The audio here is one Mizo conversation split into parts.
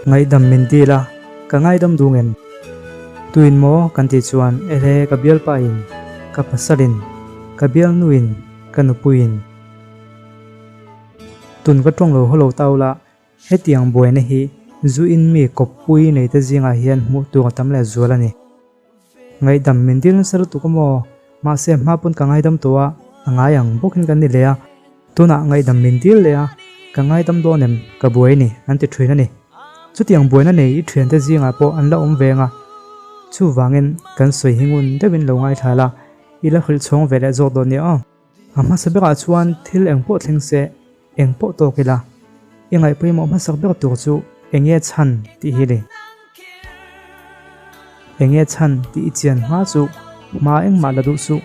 Ngaihdam min dil a, ka ngaidam duh ngem? Tuin maw kan tih chuan ehe ka bialpa in, ka pasal in, ka bialnu in, ka nupui in. Tun ka tawng lo haw lo ta ula, hetiang buaina hi zu in mi kawppui nei te zingah hian hmuh tur a tam leh zual a ni. Ngaihdam min dil nasa lutuk a maw? Mahse hma pawn ka ngaidam tawh a, a ngai ang bawkin kan ni leh a. Tunah ngaihdam min dil leh a, ka ngaidam dawn em? Ka buai ni, an ti thin a ni. Chutiang buaina nei i thiante zingah pawh an la awm veng a. Chuvangin kan sawi hi ngun deuhin lo ngaithla la, i la hrilh chhawng ve leh zawk dawn nia aw. A hmasa berah chuan thil eng pawh thleng se, eng pawh tawk ila, i ngaihpawimawh hmasak ber tur chu eng nge chhan tih hi le. Eng nge chhan tih i chian hma chu hma engmah la duh suh.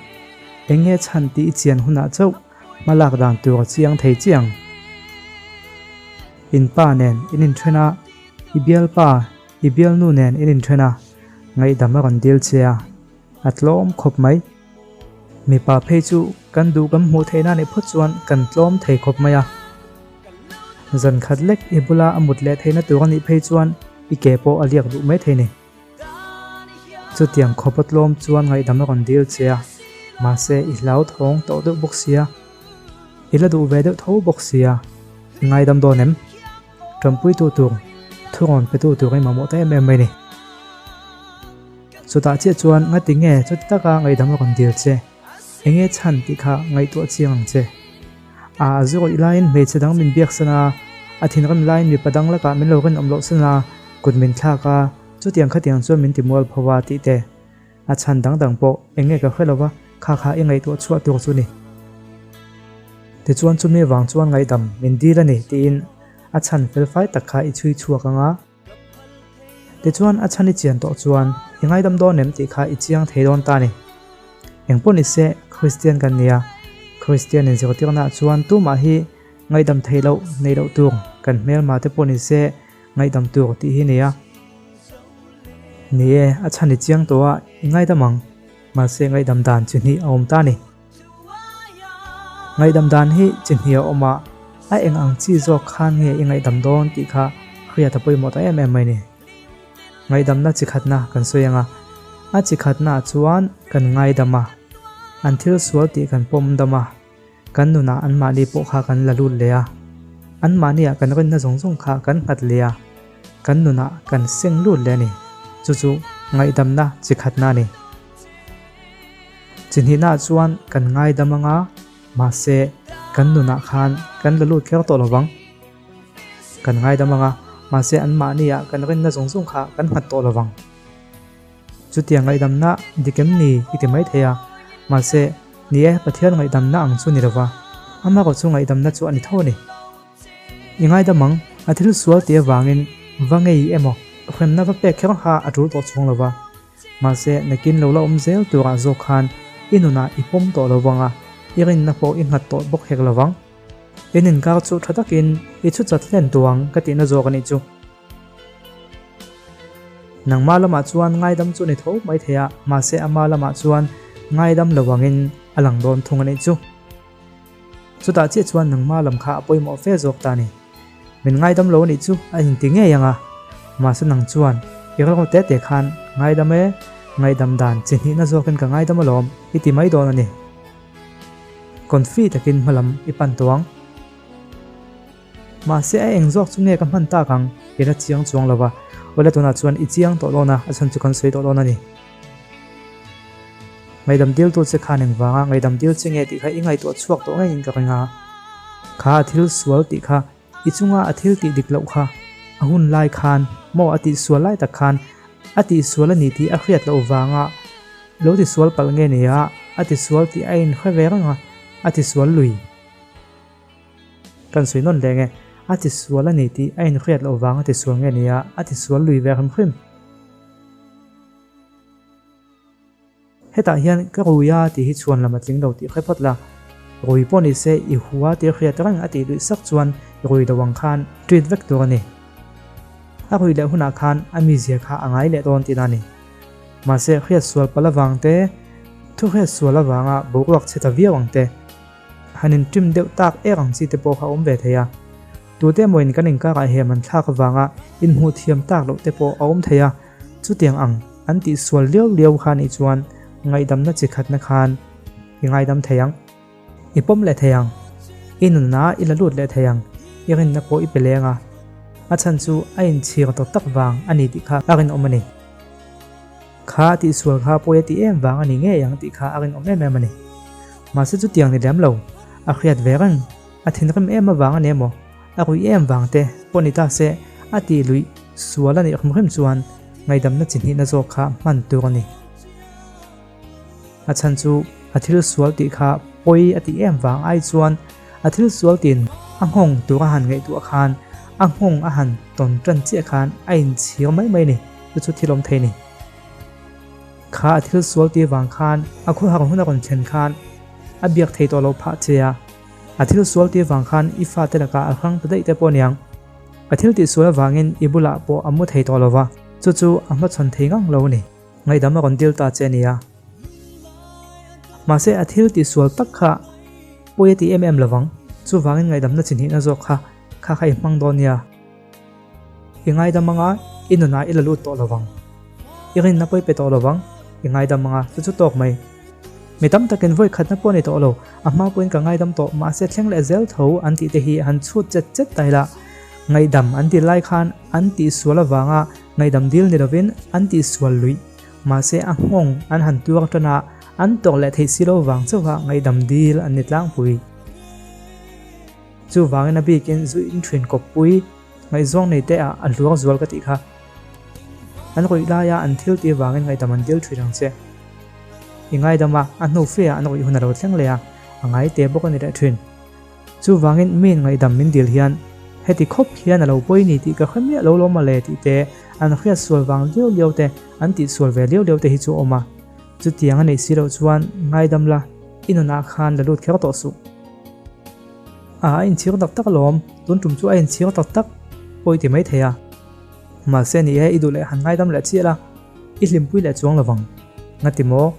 Eng nge chhan tih i chian hunah chauh hma lak dan tur a chiang thei chiang. In pa nen in inthen a, i bialpa, i bialnu nen in inthen a, ngaihdam a rawn dil che a, a tlawm khawp mai. Mipa phei chu kan duh kan hmuh theihna nih phawt chuan kan tlawm thei khawp mai a. Zan khat lek i bula a mut leh theihna tur a nih phei chuan i ke pawh a liak duh mai thei ni. Chutiang khawp a tlawm chuan ngaihdam a rawn dil che a, mahse i hlau thawng tawh deuh bawk sia. I la duh ve deuh tho bawk sia, i ngaidam dawn em? Ṭanpuitu tur, thurawn petu tur i mamawh ta em em mai ni. Chutah chiah chuan ngati nge chuti taka ngaihdam a rawn dil che? Enge chhan tih kha ngaihtuah chiang ang che. A a zurawih laiin hmeichhe dang min biak san a, a thinrim laiin mipa dang lakah min lo rinawm loh san a, kut min thlak a, chutiang khatiang chuan min ti mual pho a tih te. A chhan dang dang pawh enge ka hre lova kha kha i ngaihtuah chhuah tur chu ni. Tichuan chumi vang chuan ngaihdam min dil a ni tiin a chhan felfai tak kha i chhui chhuak ang a. Tichuan a chhan i chian tawh chuan i ngaidam dawn em tih kha i chiang thei dawn ta a ni. Engpawh ni se Kristian kan ni a, Kristian inzirtirnaah chuan tumah hi ngaihdam theih loh neih loh tur kan hmelma te pawh ni se ngaihdam tur tih hi ni a. Ni e, a chhan i chiang tawh a, i ngaidam ang. Mahse ngaihdam dan chi hnih a awm ta a ni. Ngaihdam dan hi chi hnih a awm a, a eng ang chi zawk khan nge i ngaihdam dawn tih kha hriat a pawimawh ta em em mai ni. Ngaihdamna chi khatna kan sawi ang a, a chi khatnaah chuan kan ngaidam a, an thil sual tih kan pawm dam a, kan nunah anmahni pawh kha kan la lut leh a, anmahniah kan rinna zawng zawng kha kan nghat leh a, kan nunah kan seng lut leh a ni. Chu chu ngaihdamna chi khatna a ni. Chi hnihnaah chuan kan ngaidam anga, mahse kan nunah khan kan la lut kher tawh lo vang. Kan ngaidam anga, mahse anmahniah kan rinna zawng zawng kha kan nghat tawh lo vang. Chutiang ngaihdamna dik em ni i ti mai thei a, mahse ni e, Pathian ngaihdamna ang chu ni lova, amarawh chu ngaihdamna chu a ni tho a ni. I ngaidam ang, a thil sual tih avangin va ngei emaw hremna va pek kher kha a tul tawh chuang lova. Mahse, nakin lo la awm zel turah zawk khan i nunah i pawm tawh lo vang a, i rinna pawh i nghat tawh bawk hek lo vang. In inkar chu tha takin i chhu chat hlen tawh ang ka tihna zawk a nih chu. Nangmah lamah chuan ngaidam chu ni tho mai thei a, mahse ama lamah chuan ngaidam lo angin a lang dawn thung a nih chu. Chutah chiah chuan nangmah lam kha a pawimawh fe zawk ta a ni. Min ngaidam lo a nih chu a inti ngei ang a, mahse nang chuan i rilru te te khan ngaidam e, ngaihdam dan chi hnihna zawkin ka ngaidam alawm i ti mai dawn a ni. Confi takin hmalam i pan tawh ang. Mahse a eng zawk chu nge ka hman tak ang i la chiang chuang lo va, awle tunah chuan i chiang tawh dawn a, a chhan chu kan sawi tawh dawn a ni. Ngaihdam diltu che khan engvanga ngaihdam dil che nge tih kha i ngaihtuah chhuak tawh ngeiin ka ring a. Kha a thil sual tih kha i chunga a thil tih dik loh kha a hun lai khan maw a tih sual lai tak khan a tih sual a ni tih a hriat loh vanga lo ti sual palh nge nia a ti sual tih a inhre ve reng a, a ti sual lui. Kan sawi nawn leh nge a ti sual a ni tih a inhriat loh vanga ti sual nge nia a ti sual lui ve hrim hrim. Hetah hian ka rui a tih hi chhuan lam a tling lo tih hre phawt la. Rui pawh ni se i hua tih hriat reng a tih luih sak chuan rui lo ang khan treat vek tur a ni. A rui leh hunah khan a mizia kha a ngai leh dawn tihna a ni. Mahse hriat sual palh avang te, thu hriat sual avanga boruak chhe ta viau ang te, han in trim deuh tak ek ang chi te pawh kha a awm ve thei a. Tute emawin kan inkarah hem an thlak avanga inhmuh thiam tak loh te pawh a awm thei a, chutiang ang an tihsual liau liau kha nih chuan ngaihdamna chi khatna khan i ngaidam thei ang. I pawm leh thei ang. I nunna i la lut leh thei ang. I rinna pawh i pe leng a. A chhan chu a inchhir tawk tak vang a ni tih kha a rinawm a ni. Kha a tihsual kha pawi a tih em vang a ni ngei ang tih kha a rinawm em em a ni. Mahse chutiang ni lem lo, a hriat ve reng, a thinrim em avang a ni emaw, a ruih em vang te pawh ni ta se a tih luih sual a nih hrim hrim chuan ngaihdamna chi hnihna zawk kha hman tur a ni. A chhan chu a thil sual tih kha pawi a tih em vang ai chuan a thil sual tin a nghawng tur a han ngaihtuah khan a nghawng a han tawn tan chiah khan a inchhir mai mai a ni, chu chu thil awm thei a ni. Kha a thil sual tih vang khan a khuahar hun a rawn thlen khan a biak thei tawh lo phah che a, a thil sual tih vang khan i fate lakah a hrang ta daih te pawh a niang. A thil tih sual avangin i bulah pawh a mu thei tawh lo va, chu chu a hmachhawn thei ngang lo a ni. Ngaihdam a rawn dil ta che a nia. Mahse a thil tihsual tak kha pawi a ti em em lovang. Chuvangin ngaihdamna chi hnihna zawk kha kha kha i hmang dawn nia. I ngaidam anga i nunah i la lut tawh lovang. I rinna pawi pe tawh lovang. I ngaidam anga chu chu tawk mai. Mi tam takin vawi khatna pawh a ni tawh lo. A hma pawhin ka ngaidam tawh mahse thleng leh zel tho an tih te hi han chhut chet chet ta ila. Ngaihdam an ti lai khan an tihsual avanga Ngaihdam dil ni lovin an tihsual luih, mahse a nghawng an han tuar tan a, an tawrh leh theih si lo vang chauha ngaihdam dil an ni tlangpui. Chuvangin a bikin zu in thin kawppui ngaihzawng nei te ah a hluar zual ka tih kha. An ruih laia an thil tih vangin ngaihdam an dil thin ang che. I ngaidam a, a hnu fe ah an ruih hun a lo thleng leh a, a ngai te bawk a ni leh thin. Chuvangin miin ngaihdam min dil hian heti khawp hian a lo pawi ni tih ka hre miah lo lawm ale tih te, an hriat sual vang liau liau te, an tih sual ve liau liau te hi chu a awm a. Chutiang a neih si loh chuan ngaidam la, i nunah khan la lut kher tawh suh. A a inchhir tak tak alawm, tun tum chu a inchhir tak tak pawi ti mai thei a. Mahse ni e, i duh leh han ngaidam leh chiah la, i hlimpui leh chuang lovang. Ngati maw?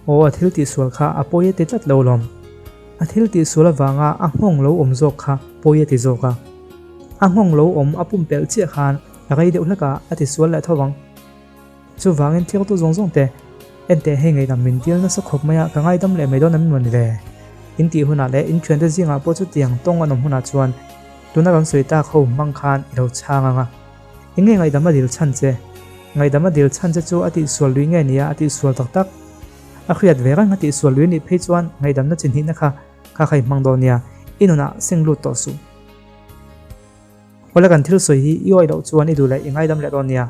Aw a thil tih sual kha a pawi a ti tlat lo alawm. A thil tihsual avanga a nghawng lo awm zawk kha pawi a ti zawk a. A nghawng lo awm a pumpelh chiah khan a rei deuh hlek a, a tisual leh tho ang. Chuvangin thirtu zawng zawng te, Enteh hei ngaihdam min dil nasa khawp mai a, ka ngaidam leh mai dawn em maw ni le? In tih hunah leh in thiante zingah pawh chutiang tawng an awm hunah chuan tuna kan sawi tak ho hmang khan i lo chhang ang a. Enge ngaihdam a dil chhan che? Ngaihdam a dil chhan che chu a tihsual lui nge nia a tihsual tak tak? A hriat ve reng a tihsual lui nih phei chuan ngaihdamna chi hnihna kha kha kha i hmang dawn nia, i nunah seng lut tawh suh. Awle kan thil sawi hi i awih loh chuan i duh leh i ngaidam leh dawn nia,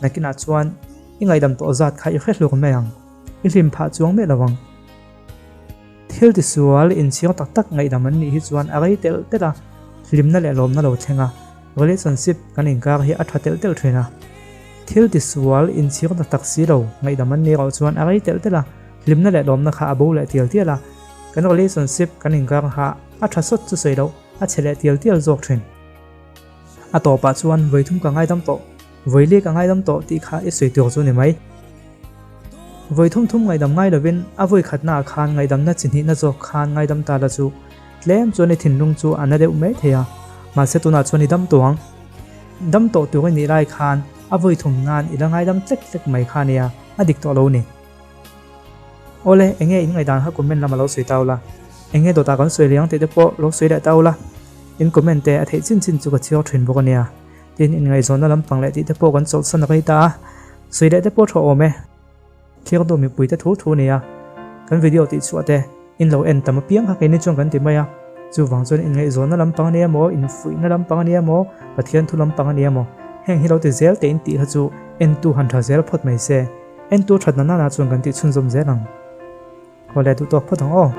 nakinah chuan i ngaihdam tawh zat kha i hre hluk mai ang, i hlim phah chuang miah lo ang. Thil tisual inchhir tak tak ngaihdam an nih hi chuan a rei telh telh a, hlimna leh lawmna lo thleng a, relationship kan inkar hi a tha telh telh thin a. Thil tisual inchhir tak tak si lo ngaihdam an nih erawh chuan a rei telh telh a, hlimna leh lawmna kha a bo leh tial tial a, kan relationship kan inkar kha a tha sawt chu sawi loh a chhe leh tial tial zawk thin. A tawpah chuan vawithum ka ngaidam tawh, vawili ka ngaidam tawh tih kha i sawi tur chu ni mai. Vawi thum thum ngaihdam ngai lovin a vawi khatnaah khan ngaihdamna chi hnihna zawk khan ngaidam ta la chu tlem chuan i thinlung chu a na deuh mai thei a, mahse tunah chuan i dam tawh ang. Dam tawh tur i nih lai khan a vawi thum nan i la ngaidam tlek tlek mai kha nia, a dik tawh lo ni. Awle, enge in ngaihdan kha comment lam a lo sawi ta ula, enge dawtah kan sawi leh ang tih te pawh lo sawi leh ta ula, in comment te a theih chin chin chu ka chhiar thin bawk a nia. Tin, inngaihzawnna lampang leh tih te pawh kan chawlhsan rei ta a, sawi leh te pawh tha awm e. Thlir duh mipui te thu thu nia, kan video tih chhuah te in lo en tam apiang kha keini chuan kan ti mai a, chuvang chuan inngaihzawnna lampang a nia maw, infuihna lampang a nia maw, Pathian thu lampang a nia maw, heng hi lo ti zel teh in tih kha chu entu han tha zel phawt mai se, entu thatna nana chuan kan tih chhunzawm zel ang. Awle duh tawk phawt ang aw.